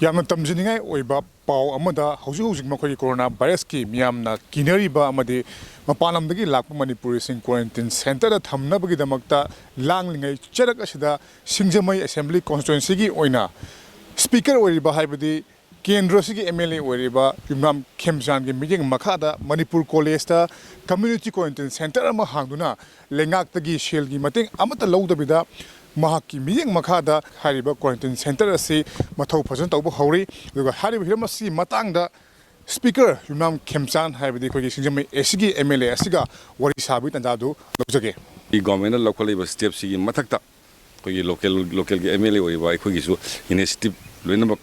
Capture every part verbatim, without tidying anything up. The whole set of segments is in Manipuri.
ꯌꯥꯝꯅ ꯇꯝꯖꯅꯤꯡꯉꯥꯏ ꯑꯣꯏꯕ ꯄꯥꯎ ꯑꯃꯗ, ꯍꯧꯖꯤꯛ ꯍꯧꯖꯤꯛ ꯃꯈꯣꯏꯒꯤ ꯀꯣꯔꯣꯅꯥ ꯚꯥꯏꯔꯁꯀꯤ ꯃꯤꯌꯥꯝꯅ ꯀꯤꯅꯔꯤꯕ ꯑꯃꯗꯤ ꯃꯄꯥꯟ ꯂꯝꯗꯒꯤ ꯂꯥꯛꯄ ꯃꯅꯤꯄꯨꯔꯤꯁꯤꯡ ꯀ꯭ꯋꯥꯔꯦꯟꯇꯤꯟ ꯁꯦꯟꯇꯔꯗ ꯊꯝꯅꯕꯒꯤꯗꯃꯛꯇ ꯂꯥꯡꯂꯤꯉꯩ ꯆꯔꯛ ꯑꯁꯤꯗ ꯁꯤꯡꯖꯃꯩ ꯑꯦꯁꯦꯝꯕ꯭ꯂꯤ ꯀꯣꯟꯁꯇꯤꯇ꯭ꯋꯦꯟꯁꯤꯒꯤ ꯑꯣꯏꯅ ꯁ꯭ꯄꯤꯀꯔ ꯑꯣꯏꯔꯤꯕ, ꯍꯥꯏꯕꯗꯤ ꯀꯦꯟꯗ꯭ꯔꯁꯤꯒꯤ ꯑꯦꯝ ꯑꯦꯜ ꯑꯦ ꯑꯣꯏꯔꯤꯕ ꯌꯨꯝꯅꯥꯝ ꯈꯦꯝꯆꯥꯟꯒꯤ ꯃꯤꯠꯌꯦꯡ ꯃꯈꯥꯗ ꯃꯅꯤꯄꯨꯔ ꯀꯣꯂꯦꯖꯇ ꯀꯝꯃ꯭ꯌꯨꯅꯤꯇꯤ ꯀ꯭ꯋꯥꯔꯦꯟꯇꯤꯟ ꯁꯦꯟꯇꯔ ꯑꯃ ꯍꯥꯡꯗꯨꯅ ꯂꯩꯉꯥꯛꯇꯒꯤ ꯁꯦꯜꯒꯤ ꯃꯇꯦꯡ ꯑꯃꯠꯇ ꯂꯧꯗꯕꯤꯗ ꯃꯍꯥꯛꯀꯤ ꯃꯤꯠꯌꯦꯡ ꯃꯈꯥꯗ ꯍꯥꯏꯔꯤꯕ ꯀ꯭ꯋꯥꯔꯦꯟꯇꯤꯟ ꯁꯦꯟꯇꯔ ꯑꯁꯤ ꯃꯊꯧ ꯐꯖꯅ ꯇꯧꯕ ꯍꯧꯔꯤ꯫ ꯑꯗꯨꯒ ꯍꯥꯏꯔꯤꯕ ꯍꯤꯔꯝ ꯑꯁꯤ ꯃꯇꯥꯡꯗ ꯁ꯭ꯄꯤꯀꯔ ꯌꯨꯝꯅꯥꯝ ꯈꯦꯝꯆꯥꯟ, ꯍꯥꯏꯕꯗꯤ ꯑꯩꯈꯣꯏꯒꯤ ꯁꯤꯡꯖꯃꯩ ꯑꯦꯁ ꯁꯤꯒꯤ ꯑꯦꯝ ꯑꯦꯜ ꯑꯦ ꯑꯁꯤꯒ ꯋꯥꯔꯤ ꯁꯥꯕꯒꯤ ꯇꯥꯟꯖꯥꯗꯨ ꯂꯧꯖꯒꯦ꯫ ꯑꯩ ꯒꯣꯔꯃꯦꯟꯅ ꯂꯧꯈꯠꯂꯛꯏꯕ ꯁ꯭ꯇꯦꯞꯁꯤꯒꯤ ꯃꯊꯛꯇ ꯑꯩꯈꯣꯏꯒꯤ ꯂꯣꯀꯦꯜ, ꯂꯣꯀꯦꯜꯒꯤ ꯑꯦꯝ ꯑꯦꯜ ꯑꯦ ꯑꯣꯏꯔꯤꯕ ꯑꯩꯈꯣꯏꯒꯤꯁꯨ ꯏꯅꯤꯁꯤꯌꯦꯇꯤꯚ ꯂꯣꯏꯅꯃꯛ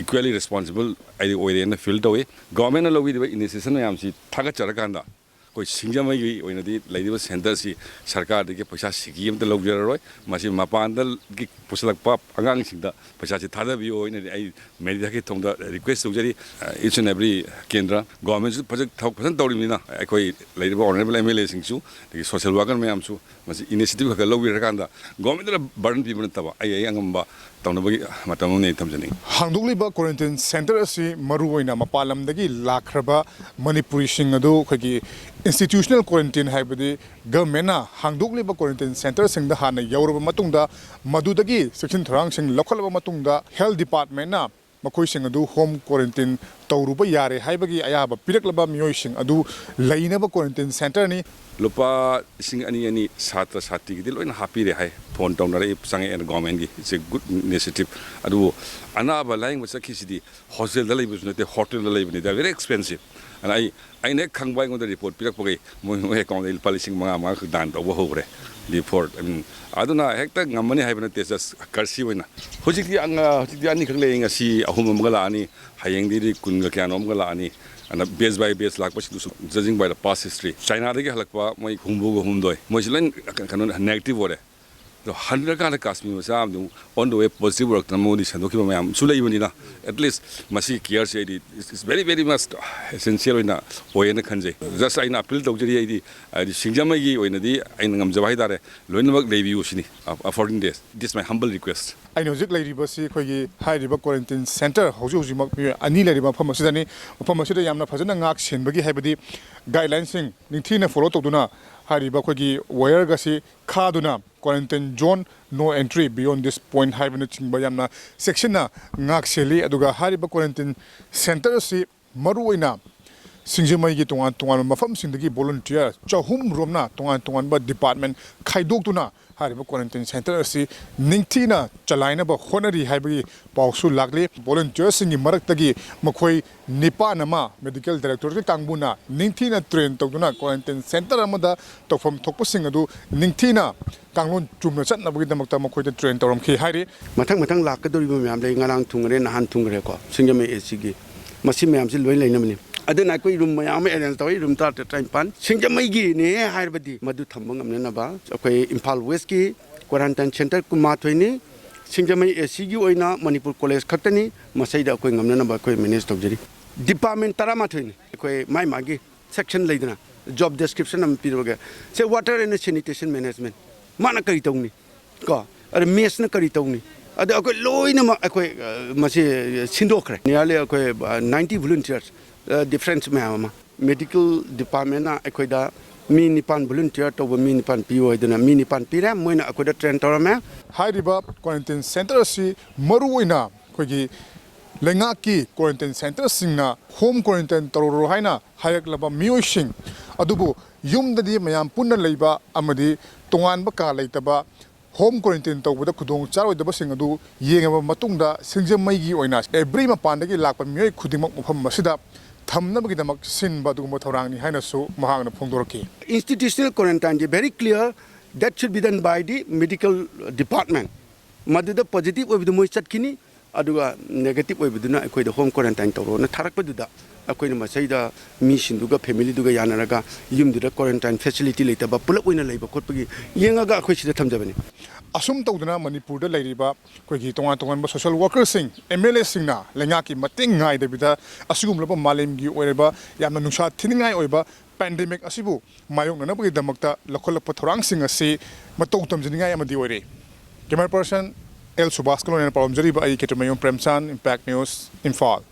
ꯏꯀ꯭ꯋꯦꯂꯤ ꯔꯦꯁꯄꯣꯟꯁꯤꯕꯜ ꯑꯩꯗꯤ ꯑꯣꯏꯔꯦꯅ ꯐꯤꯜ ꯇꯧꯏ꯫ ꯒꯣꯔꯃꯦꯟꯅ ꯂꯧꯕꯤꯔꯤꯕ ꯏꯅꯤꯁꯤꯌꯦꯁꯟ ꯃꯌꯥꯝꯁꯤ ꯊꯥꯒꯠꯆꯔꯀꯥꯟꯗ, ꯑꯩꯈꯣꯏ ꯁꯤꯡꯖꯃꯩꯒꯤ ꯑꯣꯏꯅꯗꯤ ꯂꯩꯔꯤꯕ ꯁꯦꯟꯇꯔꯁꯤ ꯁꯔꯀꯥꯔꯗꯒꯤ ꯄꯩꯁꯥ ꯁꯤꯀꯤ ꯑꯃꯠꯇ ꯂꯧꯖꯔꯔꯣꯏ꯫ ꯃꯁꯤ ꯃꯄꯥꯟꯗꯒꯤ ꯄꯨꯁꯤꯜꯂꯛꯄ ꯑꯉꯥꯡꯁꯤꯡꯗ ꯄꯩꯁꯥꯁꯤ ꯊꯥꯗꯕꯤꯌꯨ ꯍꯥꯏꯅꯗꯤ ꯑꯩ ꯃꯦꯗꯤꯌꯥꯒꯤ ꯊꯣꯡꯗ ꯔꯤꯀ꯭ꯋꯦꯁ ꯇꯧꯖꯔꯤ꯫ Each and every ꯀꯦꯟꯗ꯭ꯔ, ꯒꯣꯔꯃꯦꯟꯁꯨ ꯐꯖ, ꯊꯕꯛ ꯐꯖꯅ ꯇꯧꯔꯤꯕꯅꯤꯅ, ꯑꯩꯈꯣꯏ ꯂꯩꯔꯤꯕ ꯑꯣꯅꯔꯦꯕꯜ ꯑꯦꯝ ꯑꯦꯜ ꯑꯦꯁꯤꯡꯁꯨ, ꯑꯗꯒꯤ ꯁꯣꯁꯤꯌꯦꯜ ꯋꯥꯔꯀꯔ ꯃꯌꯥꯝꯁꯨ ꯃꯁꯤ ꯏꯅꯤꯁꯤꯌꯦꯇꯤꯚ ꯈꯔ ꯈꯔ ꯂꯧꯕꯤꯔꯀꯥꯟꯗ, ꯒꯣꯔꯃꯦꯟꯗꯅ ꯕꯔꯗꯟ ꯄꯤꯕ ꯅꯠꯇꯕ, ꯑꯩ, ꯑꯩ ꯑꯉꯝꯕ ꯇꯧꯅꯕꯒꯤ ꯃꯇꯝ ꯑꯃꯅꯤ ꯊꯝꯖꯅꯤꯡꯉꯤ꯫ ꯍꯥꯡꯗꯣꯛꯂꯤꯕ ꯀ꯭ꯋꯥꯔꯦꯟꯇꯤꯟ ꯁꯦꯟꯇꯔ ꯑꯁꯤ ꯃꯔꯨꯑꯣꯏꯅ ꯃꯄꯥꯟ ꯂꯝꯗꯒꯤ ꯂꯥꯛꯈ꯭ꯔꯕ ꯃꯅꯤꯄꯨꯔꯤꯁꯤꯡ ꯑꯗꯨ ꯑꯩꯈꯣꯏꯒꯤ ꯏꯟꯁꯇꯤꯇ꯭ꯌꯨꯁꯅꯦꯜ ꯀ꯭ꯋꯥꯔꯦꯟꯇꯤꯟ, ꯍꯥꯏꯕꯗꯤ ꯒꯚꯔꯟꯃꯦꯟꯠꯅ ꯍꯥꯡꯗꯣꯛꯂꯤꯕ ꯀ꯭ꯋꯥꯔꯦꯟꯇꯤꯟ ꯁꯦꯟꯇꯔꯁꯤꯡꯗ ꯍꯥꯟꯅ ꯌꯧꯔꯕ ꯃꯇꯨꯡꯗ, ꯃꯗꯨꯗꯒꯤ ꯆꯦꯛꯁꯤꯟ ꯊꯧꯔꯥꯡꯁꯤꯡ ꯂꯧꯈꯠꯂꯕ ꯃꯇꯨꯡꯗ, ꯍꯦꯜꯊ ꯗꯤꯄꯥꯔꯠꯃꯦꯟꯠꯅ ꯃꯈꯣꯏꯁꯤꯡ ꯑꯗꯨ ꯍꯣꯝ ꯀ꯭ꯋꯥꯔꯦꯟꯇꯤꯟ ꯇꯧꯔꯨꯕ ꯌꯥꯔꯦ ꯍꯥꯏꯕꯒꯤ ꯑꯌꯥꯕ ꯄꯤꯔꯛꯂꯕ ꯃꯤꯑꯣꯏꯁꯤꯡ ꯑꯗꯨ ꯂꯩꯅꯕ ꯀ꯭ꯋꯥꯔꯦꯟꯇꯤꯟ ꯁꯦꯟꯇꯔꯅꯤ꯫ ꯂꯨꯄꯥ ꯂꯤꯁꯤꯡ ꯑꯅꯤ ꯑꯅꯤ ꯁꯥꯇ꯭ꯔ ꯁꯥꯇ꯭ꯔꯤꯒꯤꯗꯤ ꯂꯣꯏꯅ ꯍꯥꯞꯄꯤꯔꯦ ꯍꯥꯏ, ꯐꯣꯟ ꯇꯧꯅꯔꯛꯏ, ꯆꯪꯉꯛꯑꯦꯅ ꯒꯣꯔꯃꯦꯟꯒꯤ꯫ It's a good initiative꯫ ꯑꯗꯨꯕꯨ ꯑꯅꯥꯕ ꯂꯥꯌꯦꯡꯕ ꯆꯠꯈꯤꯁꯤꯗꯤ ꯍꯣꯁꯇꯦꯜꯗ ꯂꯩꯕꯁꯨ ꯅꯠꯇꯦ, ꯍꯣꯇꯦꯜꯗ ꯂꯩꯕꯅꯤ, they are very expensive꯫ ꯑꯗꯨꯅ ꯑꯩ, ꯑꯩꯅ ꯍꯦꯛ ꯈꯪꯕ, ꯑꯩꯉꯣꯟꯗ ꯔꯤꯄꯣꯔꯠ ꯄꯤꯔꯛꯄꯈꯩ ꯃꯣꯏ, ꯃꯣꯏ ꯑꯦꯀꯥꯎꯟꯗꯒꯤ ꯂꯨꯄꯥ ꯂꯤꯁꯤꯡ ꯃꯉꯥ ꯃꯉꯥ ꯈꯛ ꯗꯥꯟ ꯇꯧꯕ ꯍꯧꯈ꯭ꯔꯦ꯫ ꯗꯦ ꯐꯣꯔ, ꯎꯝ, ꯑꯗꯨꯅ ꯍꯦꯛꯇ ꯉꯝꯃꯅꯤ ꯍꯥꯏꯕ ꯅꯠꯇꯦ, ꯖꯁ ꯀꯔꯁꯤ ꯑꯣꯏꯅ꯫ ꯍꯧꯖꯤꯛꯇꯤ ꯑꯉ-, ꯍꯧꯖꯤꯛꯇꯤ ꯑꯅꯤꯈꯛ ꯂꯩ, ꯉꯁꯤ ꯑꯍꯨꯝ ꯑꯃꯒ ꯂꯥꯛꯑꯅꯤ, ꯍꯌꯦꯡꯗꯩꯗꯤ ꯀꯨꯟꯒ ꯀꯌꯥꯅꯣ ꯑꯃꯒ ꯂꯥꯛꯑꯅꯤ꯫ ꯑꯗꯨꯅ batch by batch ꯂꯥꯛꯄꯁꯤꯡꯗꯨꯁꯨ, judging by the past history, ꯆꯥꯏꯅꯥꯗꯒꯤ ꯍꯜꯂꯛꯄ ꯃꯣꯏ ꯍꯨꯝꯐꯨꯒ ꯍꯨꯝꯗꯣꯏ, ꯃꯣꯏꯁꯤ ꯂꯣꯏ ꯀꯩꯅꯣ, negative ꯑꯣꯏꯔꯦ꯫ ꯑꯗꯣ ꯍꯟꯈ꯭ꯔꯀꯥꯟꯗ ꯀꯥꯁꯃꯤꯔ ꯃꯆꯥ ꯑꯃꯗꯤ ꯑꯃꯨꯛ on the way positive ꯑꯣꯏꯔꯛꯇꯅ ꯃꯉꯣꯟꯗ ꯁꯟꯗꯣꯛꯈꯤꯕ ꯃꯌꯥꯝꯁꯨ ꯂꯩꯕꯅꯤꯅ, at least ꯃꯁꯤꯒꯤ careꯁꯦ ꯑꯩꯗꯤ it's very, very much essential ꯑꯣꯏꯅ ꯑꯣꯏꯌꯦꯅ ꯈꯟꯖꯩ꯫ Just ꯑꯩꯅ appeal ꯇꯧꯖꯔꯤ, ꯑꯩꯗꯤ ꯍꯥꯏꯗꯤ ꯁꯤꯡꯖꯃꯩꯒꯤ ꯑꯣꯏꯅꯗꯤ ꯑꯩꯅ ꯉꯝꯖꯕ ꯍꯥꯏꯇꯥꯔꯦ, ꯂꯣꯏꯅꯃꯛ ꯂꯩꯕꯤꯌꯨ ꯁꯤꯅꯤ꯫ Fourteen days, this my humble request. ꯑꯩꯅ ꯍꯧꯖꯤꯛ ꯂꯩꯔꯤꯕꯁꯤ ꯑꯩꯈꯣꯏꯒꯤ ꯍꯥꯏꯔꯤꯕ quarantine centre ꯍꯧꯖꯤꯛ ꯍꯧꯖꯤꯛꯃꯛ ꯃꯤꯑꯣꯏ ꯑꯅꯤ ꯂꯩꯔꯤꯕ ꯃꯐꯝ ꯑꯁꯤꯗꯅꯤ꯫ ꯃꯐꯝ ꯑꯁꯤꯗ ꯌꯥꯝꯅ ꯐꯖꯅ ꯉꯥꯛ ꯁꯦꯟꯕꯒꯤ ꯍꯥꯏꯕꯗꯤ guidelineꯁꯤꯡ ꯅꯤꯡꯊꯤꯅ follow ꯇꯧꯗꯨꯅ ꯍꯥꯏꯔꯤꯕ ꯑꯩꯈꯣꯏꯒꯤ wireꯒꯁꯤ ꯈꯥꯗꯨꯅ quarantine zone, no entry beyond this point ꯍꯥꯏꯕꯅꯆꯤꯡꯕ ꯌꯥꯝꯅ ꯆꯦꯛꯁꯤꯟꯅ ꯉꯥꯛ ꯁꯦꯜꯂꯤ꯫ ꯑꯗꯨꯒ ꯍꯥꯏꯔꯤꯕ quarantine centre ꯑꯁꯤ ꯃꯔꯨꯑꯣꯏꯅ ꯁꯤꯡꯖꯃꯩꯒꯤ ꯇꯣꯉꯥꯟ ꯇꯣꯉꯥꯟꯕ ꯃꯐꯝꯁꯤꯡꯗꯒꯤ volunteer ꯆꯍꯨꯝ ꯔꯣꯝꯅ ꯇꯣꯉꯥꯟ ꯇꯣꯉꯥꯟꯕ department ꯈꯥꯏꯗꯣꯛꯇꯨꯅ ꯍꯥꯏꯔꯤꯕ quarantine centre ꯑꯁꯤ ꯅꯤꯡꯊꯤꯅ ꯆꯂꯥꯏꯅꯕ ꯍꯣꯠꯅꯔꯤ ꯍꯥꯏꯕꯒꯤ ꯄꯥꯎꯁꯨ ꯂꯥꯛꯂꯤ꯫ Volunteerꯁꯤꯡꯒꯤ ꯃꯔꯛꯇꯒꯤ ꯃꯈꯣꯏ ꯅꯤꯄꯥꯟ ꯑꯃ medical directorate ꯀꯥꯡꯕꯨꯅ ꯅꯤꯡꯊꯤꯅ train ꯇꯧꯗꯨꯅ quarantine centre ꯑꯃꯗ ꯇꯧꯐꯝ ꯊꯣꯛꯄꯁꯤꯡ ꯑꯗꯨ ꯅꯤꯡꯊꯤꯅ ꯀꯥꯡꯂꯣꯟ ꯆꯨꯝꯅ ꯆꯠꯅꯕꯒꯤꯗꯃꯛꯇ ꯃꯈꯣꯏꯗ train ꯇꯧꯔꯝꯈꯤ ꯍꯥꯏꯔꯤ꯫ ꯃꯊꯪ ꯃꯊꯪ ꯂꯥꯛꯀꯗꯧꯔꯤꯕ ꯃꯌꯥꯝ ꯂꯩ, ꯉꯔꯥꯡ ꯊꯨꯡꯈ꯭ꯔꯦ, ꯅꯍꯥꯟ ꯊꯨꯡꯈ꯭ꯔꯦꯀꯣ, ꯁꯤꯡꯖꯃꯩ ꯑꯦꯁꯤꯒꯤ, ꯃꯁꯤ ꯃꯌꯥꯝꯁꯤ ꯂꯣꯏ ꯂꯩꯅꯕꯅꯤ꯫ ꯑꯗꯨꯅ ꯑꯩꯈꯣꯏ room ꯃꯌꯥꯝ ꯑꯃ arrange ꯇꯧꯏ, room ꯇꯔꯥꯇꯔꯦꯠ, ꯇꯔꯥꯅꯤꯄꯥꯟ꯫ ꯁꯤꯡꯖꯃꯩꯒꯤꯅꯦ ꯍꯥꯏꯔꯕꯗꯤ ꯃꯗꯨ ꯊꯝꯕ ꯉꯝꯅꯅꯕ ꯑꯩꯈꯣꯏ ꯏꯝꯐꯥꯜ Westꯀꯤ quarantine centre ꯀꯨꯟꯃꯥꯊꯣꯏꯅꯤ꯫ ꯁꯤꯡꯖꯃꯩ ꯑꯦꯁꯤꯒꯤ ꯑꯣꯏꯅ ꯃꯅꯤꯄꯨꯔ college ꯈꯛꯇꯅꯤ꯫ ꯃꯁꯤꯗ ꯑꯩꯈꯣꯏ ꯉꯝꯅꯅꯕ ꯑꯩꯈꯣꯏ manage ꯇꯧꯖꯔꯤ꯫ Department ꯇꯔꯥꯃꯥꯊꯣꯏꯅꯤ꯫ ꯑꯩꯈꯣꯏ ꯃꯥꯏ ꯃꯥꯒꯤ section ꯂꯩꯗꯅ, job description ꯑꯃ ꯄꯤꯔꯒ, say, water and sanitation management, ꯃꯥꯅ ꯀꯔꯤ ꯇꯧꯅꯤ? ꯀꯣ, ꯑꯗ messꯅ ꯀꯔꯤ ꯇꯧꯅꯤ? ꯑꯗ ꯑꯩꯈꯣꯏ ꯂꯣꯏꯅꯃꯛ ꯑꯩꯈꯣꯏ, ꯑ, ꯃꯁꯤ ꯁꯤꯟꯗꯣꯛꯈ꯭ꯔꯦ꯫ Nearly ꯑꯩꯈꯣꯏ, ꯑ, ninety volunteers, ꯑ, difference ꯃꯌꯥꯝ ꯑꯃ꯫ Medical departmentꯅ ꯑꯩꯈꯣꯏꯗ ꯃꯤ ꯅꯤꯄꯥꯟ volunteer ꯇꯧꯕ ꯃꯤ ꯅꯤꯄꯥꯟ ꯄꯤꯌꯨ ꯍꯥꯏꯗꯨꯅ ꯃꯤ ꯅꯤꯄꯥꯟ ꯄꯤꯔꯦ, ꯃꯣꯏꯅ ꯑꯩꯈꯣꯏꯗ train ꯇꯧꯔꯝꯃꯦ꯫ ꯍꯥꯏꯔꯤꯕ quarantine centre ꯑꯁꯤ ꯃꯔꯨꯑꯣꯏꯅ ꯑꯩꯈꯣꯏꯒꯤ ꯂꯩꯉꯥꯛꯀꯤ quarantine centreꯁꯤꯡꯅ home quarantine ꯇꯧꯔꯨꯔꯣ ꯍꯥꯏꯅ ꯍꯥꯏꯔꯛꯂꯕ ꯃꯤꯑꯣꯏꯁꯤꯡ ꯑꯗꯨꯕꯨ ꯌꯨꯝꯗꯗꯤ ꯃꯌꯥꯝ ꯄꯨꯟꯅ ꯂꯩꯕ ꯑꯃꯗꯤ ꯇꯣꯉꯥꯟꯕ ꯀꯥ ꯂꯩꯇꯕ home quarantine ꯇꯧꯕꯗ ꯈꯨꯗꯣꯡ ꯆꯥꯔꯣꯏꯗꯕꯁꯤꯡ ꯑꯗꯨ ꯌꯦꯡꯉꯕ ꯃꯇꯨꯡꯗ ꯁꯤꯡꯖꯃꯩꯒꯤ ꯑꯣꯏꯅ every ꯃꯄꯥꯟꯗꯒꯤ ꯂꯥꯛꯄ ꯃꯤꯑꯣꯏ ꯈꯨꯗꯤꯡꯃꯛ ꯃꯐꯝ ꯑꯁꯤꯗ ꯊꯝꯅꯕꯒꯤꯗꯃꯛ ꯁꯤꯟꯕ ꯑꯗꯨꯒꯨꯝꯕ ꯊꯧꯔꯥꯡꯅꯤ ꯍꯥꯏꯅꯁꯨ ꯃꯍꯥꯛꯅ ꯐꯣꯡꯗꯣꯔꯛꯈꯤ꯫ Institutional quarantineꯁꯤ very clear, that should be done by the medical department꯫ ꯃꯗꯨꯗ positive ꯑꯣꯏꯕꯗꯨ ꯃꯣꯏ ꯆꯠꯈꯤꯅꯤ, ꯑꯗꯨꯒ negative ꯑꯣꯏꯕꯗꯨꯅ ꯑꯩꯈꯣꯏꯗ home quarantine ꯇꯧꯔꯣꯅ ꯊꯥꯔꯛꯄꯗꯨꯗ ꯑꯩꯈꯣꯏꯅ ꯃꯁꯤꯗ ꯃꯤꯁꯤꯡꯗꯨꯒ, ꯐꯦꯃꯤꯂꯤꯗꯨꯒ ꯌꯥꯅꯔꯒ ꯌꯨꯝꯗꯨꯗ quarantine facility ꯂꯩꯇꯕ, ꯄꯨꯂꯞ ꯑꯣꯏꯅ ꯂꯩꯕ ꯈꯣꯠꯄꯒꯤ ꯌꯦꯡꯉꯒ ꯑꯩꯈꯣꯏ ꯁꯤꯗ ꯊꯝꯖꯕꯅꯤ꯫ ꯑꯁꯨꯝ ꯇꯧꯗꯅ ꯃꯅꯤꯄꯨꯔꯗ ꯂꯩꯔꯤꯕ ꯑꯩꯈꯣꯏꯒꯤ ꯇꯣꯉꯥꯟ ꯇꯣꯉꯥꯟꯕ social workerꯁꯤꯡ, MLAꯁꯤꯡꯅ ꯂꯩꯉꯥꯛꯀꯤ ꯃꯇꯦꯡ ꯉꯥꯏꯗꯕꯤꯗ ꯑꯁꯤꯒꯨꯝꯂꯕ ꯃꯥꯂꯦꯝꯒꯤ ꯑꯣꯏꯔꯤꯕ ꯌꯥꯝꯅ ꯅꯨꯡꯁꯥ ꯊꯤꯅꯤꯡꯉꯥꯏ ꯑꯣꯏꯕ pandemic ꯑꯁꯤꯕꯨ ꯃꯥꯌꯣꯛꯅꯅꯕꯒꯤꯗꯃꯛꯇ ꯂꯧꯈꯠꯂꯛꯄ ꯊꯧꯔꯥꯡꯁꯤꯡ ꯑꯁꯤ ꯃꯇꯧ ꯇꯝꯖꯅꯤꯡꯉꯥꯏ ꯑꯃꯗꯤ ꯑꯣꯏꯔꯦ꯫ Camera person L ꯁꯨꯕꯥꯁꯀ ꯂꯣꯏꯅꯅ ꯄꯥꯎꯗꯝꯖꯔꯤꯕ ꯑꯩ ꯈꯦꯇ꯭ꯔꯤꯃꯌꯨꯝ ꯄ꯭ꯔꯦꯝꯆꯥꯟ, Impact News, ꯏꯝꯐꯥꯜ꯫